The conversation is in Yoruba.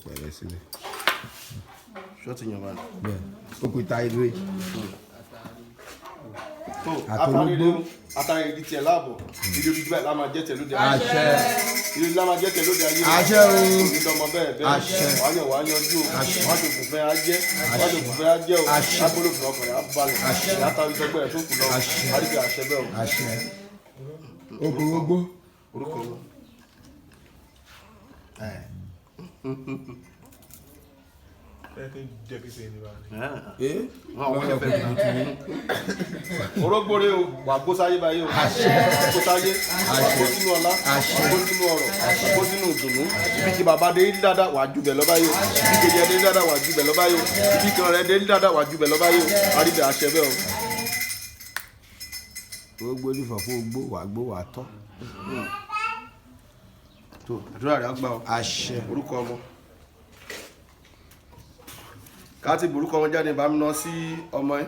Pẹ̀lẹ́ sílẹ̀. Ṣọ́ọ̀tì yàn báyìí. Bẹ́ẹ̀, ó kú ìta ìlú yìí. Tó Àtológbó. atare o, atare igi tiẹ̀ láàbọ̀, ìdí ojú báyìí la máa jẹ́ tẹ̀ lóde ayé. Àṣẹ. Ìdí ojú la máa jẹ́ tẹ̀ lóde ayé. Àṣẹ o. Onídọ́mọ bẹ́ẹ̀ bẹ́ẹ̀. Àṣẹ. Wàá yàn, wàá yanjú o. Wàá jòkó fẹ́ á jẹ́. Wàá jòkó fẹ́ á jẹ́ o. Àṣẹ. Lágbólófin ọkùnrin á balẹ̀. Àṣẹ. Ìyá ta ìjọgbẹ́ ẹ̀ tó kù lọ. Àṣẹ. Àríkè àṣẹ bẹ́ẹ̀ o. Àṣẹ. Ó kú orógbó. Orúkọ wọn. Ẹ̀. Ẹ kí n jẹ́ kí ṣe ní wa ni. Ẹ́. Wọn àwọn ọ̀fẹ́ orógbóre o, wà gbó sáyé báyé o, gbó sáyé, wà gbó sínú ọlá, wà gbó sínú ọrọ̀, wà gbó sínú ìdùnnú. Ibi tí bàbá dé dáadáa, wà jù bẹ̀ lọ báyé o. Ibi kejì ẹ dé dáadáa, wà jù bẹ̀ lọ báyé o. Ibi kan rẹ dé dáadáa, wà jù bẹ̀ lọ báyé o. Àríbẹ̀ àṣẹ bẹ́ẹ̀ o. Orógbó nífọ̀ fún ogbó, wàá gbó, wàá tọ́. Tó àdúrà rẹ̀ á gbà o. Àṣẹ. Orúkọ ọmọ káàtì, orúkọ ọmọ jáde, bá mi ná sí ọmọ ẹ.